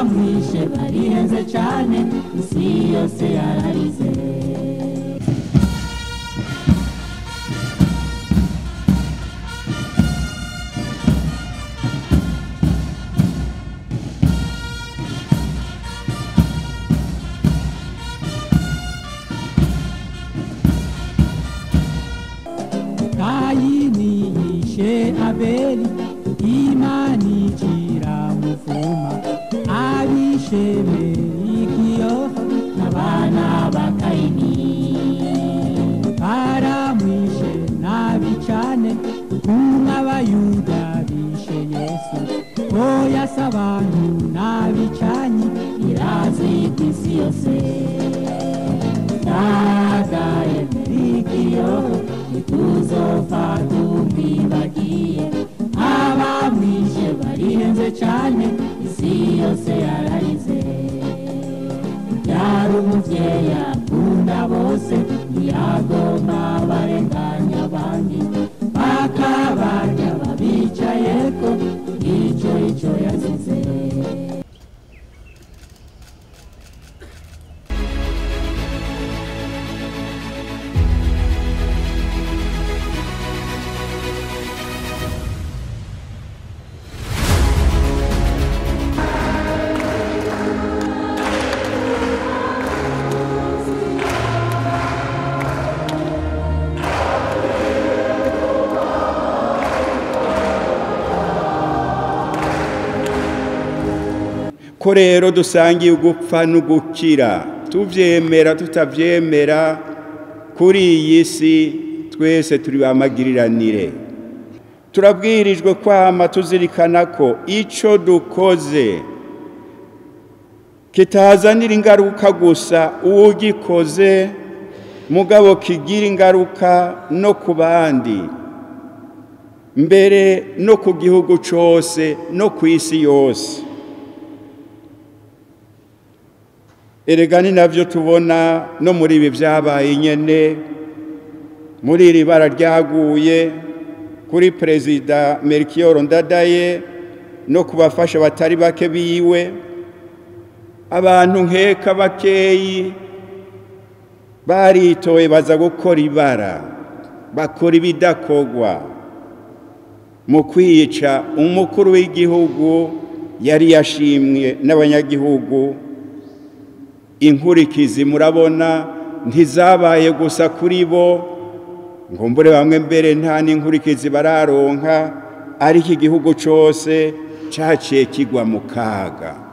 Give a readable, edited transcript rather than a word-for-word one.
Abamwishe barihenze cyane, isi yose yararize. Kayini yishe Abeli, Imana ikiramuvuma, abishe Melikiyo n'abana ba Kayini. Baramwishe nabi cane, nk'abayuda bishe Yesu. Oya si abantu n'abicanyi, birazwi kw'isi yose. Ndadaye Melikiyo, ntituzopfa tumwibagiye. Abamwishe barihenze cane, isi yose yararize. Yari umuvyeyi akunda bose, ntiyagomba barenganya abandi. Bakabarya babicayeko, ico ico yazize. Ko rero dusangiye ugupfa n'ugukira, tuvyemera tutavyemera, kuri iyi si twese turi bamagiriranire. Turabwirijwe kwama tuzirikana ko ico dukoze kitazanira ingaruka gusa uwugikoze, mugabo kigira ingaruka no ku bandi, mbere no ku gihugu cose no ku isi yose. Erega ni navyo tubona no muri ibi vyabaye nyene, muri iri bara ryaguye kuri Perezida Melchior Ndadaye no kubafasha batari bake biwe. Abantu nkeka bakeyi baritoye baza gukora ibara, bakora ibidakogwa mu kwica umukuru w'igihugu yari yashimwe n'abanyagihugu. Inkurikizi murabona ntizabaye gusa kuri bo, ngo mbure bamwe mbere nta n'inkurikizi bararonka, ariko igihugu cose caciye kigwa mu kaga.